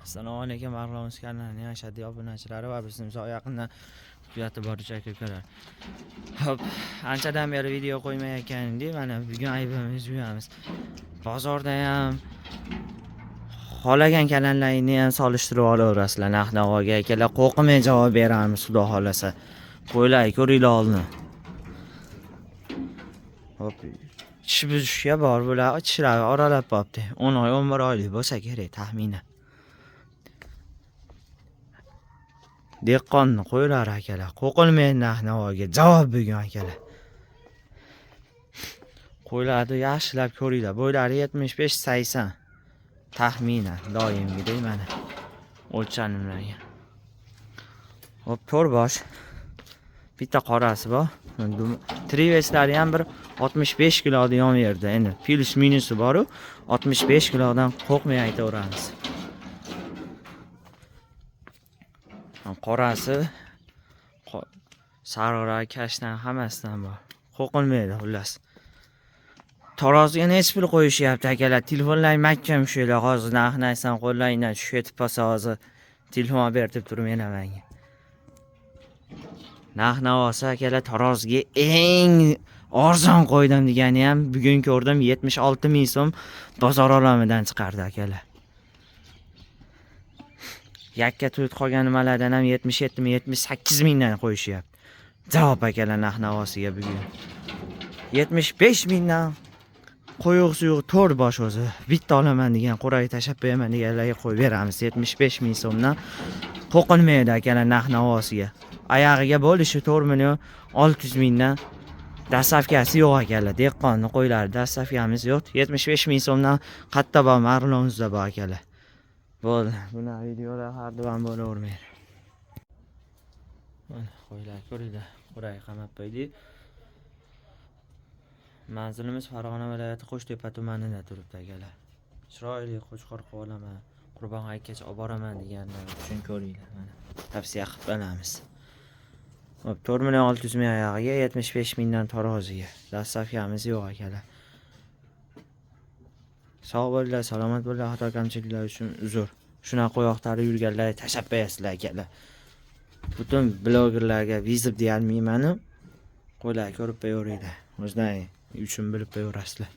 Assalomu alaykum, Marg'ilon kanalining ashaddiy obunachilari va bizni uzoq yaqindan kuzatib boruvchi aka-ukalar. Xo'p, anchadan beri video qo'ymayotgan edik. Mana bugun aybimizni yuvamiz. Bozorda ham xohlagan kanallarni ham solishtirib olaverasizlar narx-navoga akalar. Qo'rqmay javob beramiz, xudo xolasa. Qo'ylar, ko'ringlar oldin. Hop, tish buzishga bor bular, tishlari oralab qolibdi. 10 oy, 11 oylik bo'lsa kerak taxminan. Dehqonni qo'ylari akalar, qo'qilmaydi narx-navoga javob bugun akalar. Qo'ylarni yaxshilab ko'ringlar. Bo'ylari 75-80 taxminan doimgidek mana o'lchanimlarga. Hop, to'rt bosh. Bitta qorasi bor. Triveslari ham bir 65 kiloni yon yerda. Endi plus minusi bor-u, 65 kilodan qo'rqmay aytaveramiz. Qorasi, sariqroq, kashtan hammasidan bor. Qo'rqilmaydi xullas. Taroziga nechi pul qo'yishyapti akalar? Telefonlar mahkam ushlaylar. Hozir narxini aytsam qo'llaringdan tushib ketib qolsa hozir telefon olib berib turmanglar menga. Narx navosi akalar taroziga eng arzon qo'ydim degani ham bugun ko'rdim 76 ming so'm bozor olamidan chiqardi akalar. Yakka tut qolgan nimalardan ham 77 ming, 78 mingdan qo'yishyapti. Javob akalar narx navosiga bugun. 75 mingdan qo'yuq suyuq to'rt bosh o'zi. Bitta olaman degan, qo'raga tashlab qo'yaman deganlarga qo'yib beramiz 75 ming so'mdan. Qo'qilmaydi akalar narx navosiga. Oyog'iga bo'lishi 4 million 600 mingdan. Dastavkasi yo'q akalar. Dehqonni qo'ylari dastavkamiz yo'q. 75 ming so'mdan qatta bor, Marg'ilonizda bor akalar. Bo'ldi. Bunaqa videolar har doim bo'lavermaydi. Mana qo'ylar ko'ringlar. Qo'raga qamab qo'ydik. Manzilimiz Farg'ona viloyati Qo'shtepa tumanida turibdi akalar. Chiroyli qo'chqor qilib olaman, Qurbon hayitgacha olib boraman deganlar uchun ko'ringlar mana. Tavsiya qilib qolamiz. Hop, 4 million 600 ming oyog'iga, 75 mingdan taroziga. Dastavkamiz yo'q akalar. Sog' bo'linglar, salomat bo'linglar, xato kamchiliklar uchun uzr. Shunaqa qo'yoqtari yurganlar tashlab qo'yasizlar akalar. Butun blogerlarga vizib deyolmayman-u. Qo'ylar ko'rib qo'yaveringlar. O'zlaring uchun bilib qo'yaverasizlar.